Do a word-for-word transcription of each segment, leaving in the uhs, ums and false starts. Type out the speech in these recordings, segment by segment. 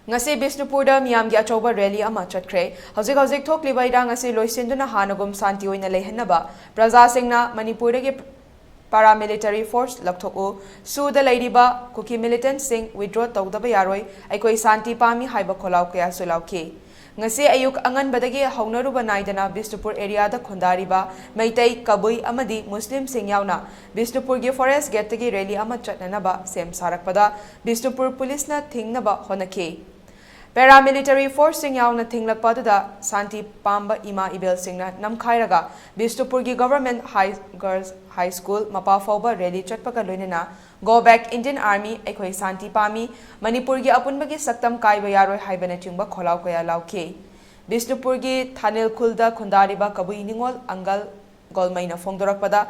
ꯉꯁꯤ ꯕꯤꯁꯅꯨꯄꯨꯔꯗ ꯃꯤꯌꯥꯝꯒꯤ ꯑꯆꯧꯕ ꯔꯦꯂꯤ ꯑꯃ ꯆꯠꯈ꯭ꯔꯦ꯫ ꯍꯧꯖꯤꯛ ꯍꯧꯖꯤꯛ ꯊꯣꯛꯂꯤꯕ ꯏꯔꯥꯡ ꯑꯁꯤ ꯂꯣꯏꯁꯤꯟꯗꯨꯅ ꯍꯥꯟꯅꯒꯨꯝ ꯁꯥꯟꯇꯤ ꯑꯣꯏꯅ ꯂꯩꯍꯟꯅꯕ ꯄ꯭ꯔꯖꯥꯁꯤꯡꯅ ꯃꯅꯤꯄꯨꯔꯗꯒꯤ ꯄꯥꯔꯥꯃꯤꯂꯤꯇꯔꯤ ꯐꯣꯔꯁ ꯂꯧꯊꯣꯛꯎ, ꯁꯨꯗ ꯂꯩꯔꯤꯕ ꯀꯨꯀꯤ ꯃꯤꯂꯤꯇꯦꯟꯠꯁꯤꯡ ꯋꯤꯗ꯭ꯔꯣ ꯇꯧꯗꯕ ꯌꯥꯔꯣꯏ, ꯑꯩꯈꯣꯏ ꯁꯥꯟꯇꯤ ꯄꯥꯝꯃꯤ ꯍꯥꯏꯕ ꯈꯣꯜꯂꯥꯎ ꯀꯌꯥꯁꯨ ꯂꯥꯎꯈꯤ꯫ ꯉꯁꯤ ꯑꯌꯨꯛ ꯑꯉꯟꯕꯗꯒꯤ ꯍꯧꯅꯔꯨꯕ ꯅꯥꯏꯗꯅ ꯕꯤꯁꯅꯨꯄꯨꯔ ꯑꯦꯔꯤꯌꯥꯗ ꯈꯨꯟꯗꯥꯔꯤꯕ ꯃꯩꯇꯩ, ꯀꯕꯨꯏ ꯑꯃꯗꯤ ꯃꯨꯁꯂꯤꯝꯁꯤꯡ ꯌꯥꯎꯅ ꯕꯤꯁꯅꯨꯄꯨꯔꯒꯤ ꯐꯣꯔꯦꯁ ꯒꯦꯠꯇꯒꯤ ꯔꯦꯂꯤ ꯑꯃ ꯆꯠꯅꯅꯕ ꯁꯦꯝ ꯁꯥꯔꯛꯄꯗ ꯕꯤꯁꯅꯨꯄꯨꯔ ꯄꯨꯂꯤꯁꯅ ꯊꯤꯡꯅꯕ ꯍꯣꯠꯅꯈꯤ꯫ ꯄꯦꯔꯥꯃꯤꯂꯤꯇꯔꯤ ꯐꯣꯔꯁꯁꯤꯡ ꯌꯥꯎꯅ ꯊꯤꯡꯂꯛꯄ ꯑꯗꯨꯗ ꯁꯥꯟꯇꯤ ꯄꯥꯝꯕ ꯏꯃꯥ ꯏꯕꯦꯜꯁꯤꯡꯅ ꯅꯝꯈꯥꯏꯔꯒ ꯕꯤꯁꯅꯨꯄꯨꯔꯒꯤ ꯒꯚꯔꯟꯃꯦꯟꯠ ꯍꯥꯏ ꯒꯔꯜꯁ ꯍꯥꯏ ꯁ꯭ꯀꯨꯜ ꯃꯄꯥ ꯐꯥꯎꯕ ꯔꯦꯂꯤ ꯆꯠꯄꯒ ꯂꯣꯏꯅꯅ "Go back Indian Army, ꯑꯩꯈꯣꯏ ꯁꯥꯟꯇꯤ ꯄꯥꯝꯃꯤ, ꯃꯅꯤꯄꯨꯔꯒꯤ ꯑꯄꯨꯟꯕꯒꯤ ꯁꯛꯇꯝ ꯀꯥꯏꯕ ꯌꯥꯔꯣꯏ" ꯍꯥꯏꯕꯅꯆꯤꯡꯕ ꯈꯣꯜꯂꯥꯎ ꯀꯌꯥ ꯂꯥꯎꯈꯤ꯫ ꯕꯤꯁꯅꯨꯄꯨꯔꯒꯤ ꯊꯥꯅꯤꯜ ꯈꯨꯜꯗ ꯈꯨꯟꯗꯥꯔꯤꯕ ꯀꯕꯨꯏ ꯅꯤꯉꯣꯜ ꯑꯪꯒꯜ ꯒꯣꯜꯃꯩꯅ ꯐꯣꯡꯗꯣꯔꯛꯄꯗ,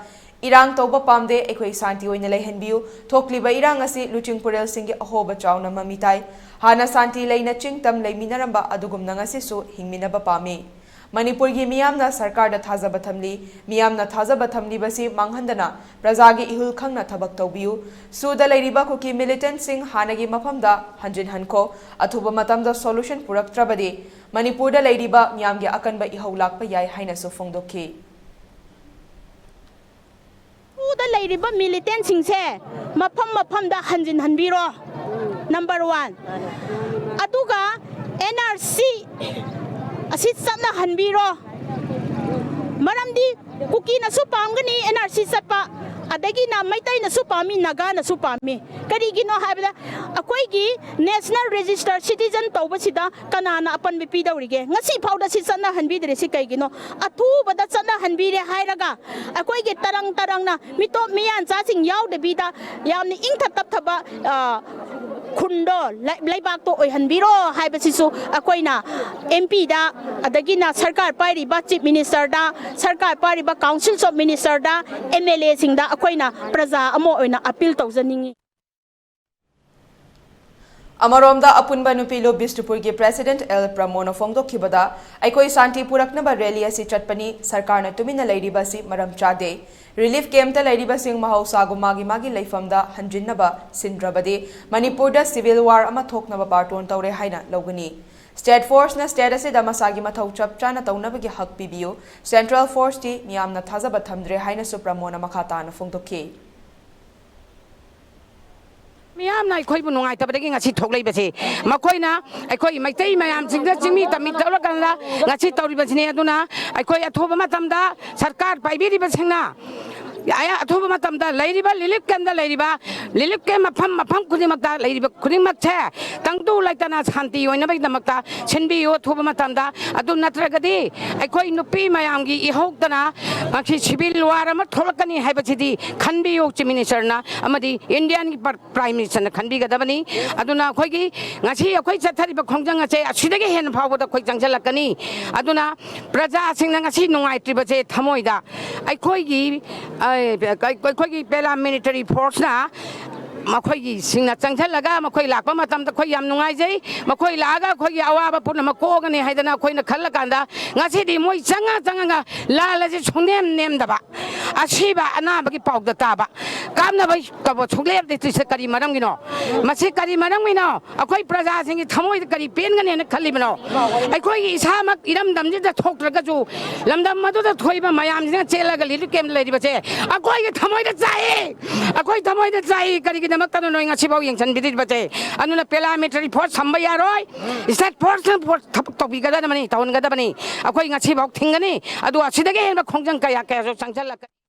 "ꯏꯔꯥꯡ ꯇꯧꯕ ꯄꯥꯝꯗꯦ, ꯑꯩꯈꯣꯏ ꯁꯥꯟꯇꯤ ꯑꯣꯏꯅ ꯂꯩꯍꯟꯕꯤꯌꯨ꯫ ꯊꯣꯛꯂꯤꯕ ꯏꯔꯥꯡ ꯑꯁꯤ ꯂꯨꯆꯤꯡ ꯄꯨꯔꯦꯜꯁꯤꯡꯒꯤ ꯑꯍꯣꯕ ꯆꯥꯎꯅ ꯃꯃꯤ ꯇꯥꯏ꯫ ꯍꯥꯟꯅ ꯁꯥꯟꯇꯤ ꯂꯩꯅ ꯆꯤꯡ ꯇꯝ ꯂꯩꯃꯤꯟꯅꯔꯝꯕ ꯑꯗꯨꯒꯨꯝꯅ ꯉꯁꯤꯁꯨ ꯍꯤꯡꯃꯤꯟꯅꯕ ꯄꯥꯝꯃꯤ꯫ ꯃꯅꯤꯄꯨꯔꯒꯤ ꯃꯤꯌꯥꯝꯅ ꯁꯔꯀꯥꯔꯗ ꯊꯥꯖꯕ ꯊꯝꯂꯤ꯫ ꯃꯤꯌꯥꯝꯅ ꯊꯥꯖꯕ ꯊꯝꯂꯤꯕꯁꯤ ꯃꯥꯡꯍꯟꯗꯅ ꯄ꯭ꯔꯖꯥꯒꯤ ꯏꯍꯨꯜ ꯈꯪꯅ ꯊꯕꯛ ꯇꯧꯕꯤꯌꯨ꯫ ꯁꯨꯗ ꯂꯩꯔꯤꯕ ꯀꯨꯀꯤ ꯃꯤꯂꯤꯇꯦꯟꯠꯁꯤꯡ ꯍꯥꯟꯅꯒꯤ ꯃꯐꯝꯗ ꯍꯟꯖꯤꯟꯍꯟꯈꯣ꯫ ꯑꯊꯨꯕ ꯃꯇꯝꯗ ꯁꯣꯂꯨꯁꯟ ꯄꯨꯔꯛꯇ꯭ꯔꯕꯗꯤ ꯃꯅꯤꯄꯨꯔꯗ ꯂꯩꯔꯤꯕ ꯃꯤꯌꯥꯝꯒꯤ ꯑꯀꯟꯕ ꯏꯍꯧ ꯂꯥꯛꯄ ꯌꯥꯏ" ꯍꯥꯏꯅꯁꯨ ꯐꯣꯡꯗꯣꯛꯈꯤ꯫ ꯁꯨꯗ ꯂꯩꯔꯤꯕ ꯃꯤꯂꯤꯇꯦꯟꯠꯁꯤꯡꯁꯦ ꯃꯐꯝ ꯃꯐꯝꯗ ꯍꯟꯖꯤꯟꯍꯟꯕꯤꯔꯣ, ꯅꯝꯕꯔ ꯋꯥꯟ꯫ ꯑꯗꯨꯒ ꯑꯦꯟ ꯑꯥꯔ ꯁꯤ ꯑꯁꯤ ꯆꯠꯅꯍꯟꯕꯤꯔꯣ, ꯃꯔꯝꯗꯤ ꯀꯨꯀꯤꯅꯁꯨ ꯄꯥꯝꯒꯅꯤ ꯑꯦꯟ ꯑꯥꯔ ꯁꯤ ꯆꯠꯄ, ꯑꯗꯒꯤꯅ ꯃꯩꯇꯩꯅꯁꯨ ꯄꯥꯝꯃꯤ, ꯅꯥꯒꯥꯅꯁꯨ ꯄꯥꯝꯃꯤ꯫ ꯀꯔꯤꯒꯤꯅꯣ ꯍꯥꯏꯕꯗ ꯑꯩꯈꯣꯏꯒꯤ ꯅꯦꯁꯅꯦꯜ ꯔꯦꯖꯤꯁꯇꯔ ꯁꯤꯇꯤꯖꯟ ꯇꯧꯕꯁꯤꯗ ꯀꯅꯥꯅ ꯑꯄꯟꯕ ꯄꯤꯗꯧꯔꯤꯒꯦ? ꯉꯁꯤ ꯐꯥꯎꯗ ꯁꯤ ꯆꯠꯅꯍꯟꯕꯤꯗ꯭ꯔꯤꯁꯤ ꯀꯩꯒꯤꯅꯣ? ꯑꯊꯨꯕꯗ ꯆꯠꯅꯍꯟꯕꯤꯔꯦ ꯍꯥꯏꯔꯒ ꯑꯩꯈꯣꯏꯒꯤ ꯇꯔꯪ ꯇꯔꯪꯅ ꯃꯤꯇꯣꯞ ꯃꯤꯌꯥꯟꯆꯥꯁꯤꯡ ꯌꯥꯎꯗꯕꯤꯗ ꯌꯥꯝꯅ ꯏꯪꯊ ꯇꯞꯊꯕ, ꯑ, ꯈꯨꯟꯗꯣ, ꯂꯩ-, ꯂꯩꯕꯥꯛꯇꯣ ꯑꯣꯏꯍꯟꯕꯤꯔꯣ ꯍꯥꯏꯕꯁꯤꯁꯨ ꯑꯩꯈꯣꯏꯅ ꯑꯦꯝ ꯄꯤꯗ, ꯑꯗꯒꯤꯅ ꯁꯔꯀꯥꯔ ꯄꯥꯏꯔꯤꯕ ꯆꯤꯐ ꯃꯤꯅꯤꯁꯇꯔꯗ, ꯁꯔꯀꯥꯔ ꯄꯥꯏꯔꯤꯕ ꯀꯥꯎꯟꯁꯤꯜꯁ ꯑꯣꯐ ꯃꯤꯅꯤꯁꯇꯔꯗ, ꯑꯦꯝ ꯑꯦꯜ ꯑꯦꯁꯤꯡꯗ ꯑꯩꯈꯣꯏꯅ ꯄ꯭ꯔꯖꯥ ꯑꯃ ꯑꯣꯏꯅ ꯑꯄꯤꯜ ꯇꯧꯖꯅꯤꯡꯏ꯫ ꯑꯃꯔꯣꯝꯗ, ꯑꯄꯨꯟꯕ ꯅꯨꯄꯤ ꯂꯨꯞ ꯕꯤꯁꯅꯨꯄꯨꯔꯒꯤ president L ꯄ꯭ꯔꯃꯣꯗꯅ ꯐꯣꯡꯗꯣꯛꯈꯤꯕꯗ, ꯑꯩꯈꯣꯏ ꯁꯥꯟꯇꯤ ꯄꯨꯔꯛꯅꯕ rally ꯑꯁꯤ ꯆꯠꯄꯅꯤ, ꯁꯔꯀꯥꯔꯅ ꯇꯨꯃꯤꯟꯅ ꯂꯩꯔꯤꯕ ꯑꯁꯤ ꯃꯔꯝ ꯆꯥꯗꯦ꯫ Relief camp ꯇ ꯂꯩꯔꯤꯕꯁꯤꯡ ꯃꯍꯧꯁꯥꯒꯨꯝ ꯃꯥꯒꯤ ꯃꯥꯒꯤ ꯂꯩꯐꯝꯗ ꯍꯟꯖꯤꯟꯅꯕ ꯁꯤꯟꯗ꯭ꯔꯕꯗꯤ, ꯃꯅꯤꯄꯨꯔꯗ civil war ꯑꯃ ꯊꯣꯛꯅꯕ ꯕꯥꯔꯇꯣꯟ ꯇꯧꯔꯦ ꯍꯥꯏꯅ ꯂꯧꯒꯅꯤ꯫ State force ꯅ state ꯑꯁꯤꯗ ꯃꯁꯥꯒꯤ ꯃꯊꯧ ꯆꯞ ꯆꯥꯅ ꯇꯧꯅꯕꯒꯤ ꯍꯛ ꯄꯤꯕꯤꯌꯨ꯫ Central force ꯇꯤ ꯃꯤꯌꯥꯝꯅ ꯊꯥꯖꯕ ꯊꯝꯗ꯭ꯔꯦ ꯍꯥꯏꯅꯁꯨ ꯄ꯭ꯔꯃꯣꯗꯅ ꯃꯈꯥ ꯇꯥꯅ ꯐꯣꯡꯗꯣꯛꯈꯤ꯫ ꯃꯤꯌꯥꯝꯅ ꯑꯩꯈꯣꯏꯕꯨ ꯅꯨꯡꯉꯥꯏꯇꯕꯗꯒꯤ ꯉꯁꯤ ꯊꯣꯛꯂꯛꯏꯕꯁꯤ, ꯃꯈꯣꯏꯅ ꯑꯩꯈꯣꯏ ꯃꯩꯇꯩ ꯃꯌꯥꯝꯁꯤꯡꯗ ꯆꯤꯡꯃꯤ ꯇꯝꯃꯤ ꯇꯧꯔꯀꯥꯟꯗ ꯉꯁꯤ ꯇꯧꯔꯤꯕꯁꯤꯅꯤ꯫ ꯑꯗꯨꯅ ꯑꯩꯈꯣꯏ ꯑꯊꯨꯕ ꯃꯇꯝꯗ ꯁꯔꯀꯥꯔ ꯄꯥꯏꯕꯤꯔꯤꯕꯁꯤꯡꯅ ꯑꯊꯨꯕ ꯃꯇꯝꯗ ꯂꯩꯔꯤꯕ relief camp ꯇ ꯂꯩꯔꯤꯕ relief camp ꯃꯐꯝ ꯃꯐꯝ ꯈꯨꯗꯤꯡꯃꯛꯇ ꯂꯩꯔꯤꯕ ꯈꯨꯗꯤꯡꯃꯛꯁꯦ ꯇꯪꯗꯨ ꯂꯩꯇꯥꯅ ꯁꯥꯟꯇꯤ ꯑꯣꯏꯅꯕꯒꯤꯗꯃꯛꯇ ꯁꯤꯟꯕꯤꯌꯨ ꯑꯊꯨꯕ ꯃꯇꯝꯗ꯫ ꯑꯗꯨ ꯅꯠꯇ꯭ꯔꯒꯗꯤ ꯑꯩꯈꯣꯏ ꯅꯨꯄꯤ ꯃꯌꯥꯝꯒꯤ ꯏꯍꯧꯇꯅ ꯃꯁꯤ civil war ꯑꯃ ꯊꯣꯛꯂꯛꯀꯅꯤ ꯍꯥꯏꯕꯁꯤꯗꯤ ꯈꯟꯕꯤꯌꯨ꯫ Chief Minister ꯅ ꯑꯃꯗꯤ Indian ꯒꯤ Prime Minister ꯅ ꯈꯟꯕꯤꯒꯗꯕꯅꯤ꯫ ꯑꯗꯨꯅ ꯑꯩꯈꯣꯏꯒꯤ ꯉꯁꯤ ꯑꯩꯈꯣꯏ ꯆꯠꯊꯔꯤꯕ ꯈꯣꯡꯖꯪ ꯑꯁꯦ ꯑꯁꯤꯗꯒꯤ ꯍꯦꯟꯅ ꯐꯥꯎꯕꯗ ꯑꯩꯈꯣꯏ ꯆꯪꯁꯤꯜꯂꯛꯀꯅꯤ꯫ ꯑꯗꯨꯅ ꯄ꯭ꯔꯖꯥꯁꯤꯡꯅ ꯉꯁꯤ ꯅꯨꯡꯉꯥꯏꯇ꯭ꯔꯤꯕꯁꯦ ꯊꯃꯣꯏꯗ ꯑꯩꯈꯣꯏꯒꯤ, ꯑ, ꯑꯩꯈꯣꯏꯒꯤ paramilitary force ꯅ ꯃꯈꯣꯏꯒꯤꯁꯤꯡꯅ ꯆꯪꯁꯤꯜꯂꯒ ꯃꯈꯣꯏ ꯂꯥꯛꯄ ꯃꯇꯝꯗ ꯑꯩꯈꯣꯏ ꯌꯥꯝ ꯅꯨꯡꯉꯥꯏꯖꯩ꯫ ꯃꯈꯣꯏ ꯂꯥꯛꯑꯒ ꯑꯩꯈꯣꯏꯒꯤ ꯑꯋꯥꯕ ꯄꯨꯝꯅꯃꯛ ꯀꯣꯛꯑꯒꯅꯤ ꯍꯥꯏꯗꯅ ꯑꯩꯈꯣꯏꯅ ꯈꯜꯂꯀꯥꯟꯗ ꯉꯁꯤꯗꯤ ꯃꯣꯏ ꯆꯪꯉ ꯆꯪꯉꯒ ꯂꯥꯜ ꯑꯁꯤ ꯁꯨꯡꯅꯦꯝ ꯅꯦꯝꯗꯕ, ꯑꯁꯤꯕ ꯑꯅꯥꯕꯒꯤ ꯄꯥꯎꯗ ꯇꯥꯕ, ꯀꯥꯞꯅꯕ ꯇꯧꯕ ꯁꯨꯡꯂꯦꯞ ꯂꯦꯞꯇ꯭ꯔꯤꯁꯦ ꯀꯔꯤ ꯃꯔꯝꯒꯤꯅꯣ? ꯃꯁꯤ ꯀꯔꯤ ꯃꯔꯝꯒꯤꯅꯣ? ꯑꯩꯈꯣꯏ ꯄ꯭ꯔꯖꯥꯁꯤꯡꯒꯤ ꯊꯃꯣꯏꯗ ꯀꯔꯤ ꯄꯦꯟꯒꯅꯦꯅ ꯈꯜꯂꯤꯕꯅꯣ? ꯑꯩꯈꯣꯏꯒꯤ ꯏꯁꯥꯃꯛ ꯏꯔꯝꯗꯝꯁꯤꯗ ꯊꯣꯛꯇ꯭ꯔꯒꯁꯨ ꯂꯝꯗꯝ ꯑꯗꯨꯗ ꯊꯣꯛꯏꯕ ꯃꯌꯥꯝꯁꯤꯅ ꯆꯦꯜꯂꯒ relief camp ꯂꯩꯔꯤꯕꯁꯦ ꯑꯩꯈꯣꯏꯒꯤ ꯊꯃꯣꯏꯗ ꯆꯥꯛꯏ꯫ ꯑꯩꯈꯣꯏ ꯊꯃꯣꯏꯗ ꯆꯥꯛꯏ꯫ ꯀꯔꯤꯒꯤꯗꯃꯛꯇꯅꯣ ꯅꯣꯏ ꯉꯁꯤꯐꯥꯎ ꯌꯦꯡꯁꯤꯟꯕꯤꯗ꯭ꯔꯤꯕꯁꯦ? ꯑꯗꯨꯅ paramilitary force ꯊꯝꯕ ꯌꯥꯔꯣꯏ꯫ State force ꯅ force ꯊꯕꯛ ꯇꯧꯕꯤꯒꯗꯕꯅꯤ, ꯇꯧꯍꯟꯒꯗꯕꯅꯤ꯫ ꯑꯩꯈꯣꯏ ꯉꯁꯤꯐꯥꯎ ꯊꯤꯡꯒꯅꯤ꯫ ꯑꯗꯨ ꯑꯁꯤꯗꯒꯤ ꯍꯦꯟꯕ ꯈꯣꯡꯖꯪ ꯀꯌꯥ ꯀꯌꯥꯁꯨ ꯆꯪꯁꯤꯜꯂꯛꯀꯅꯤ꯫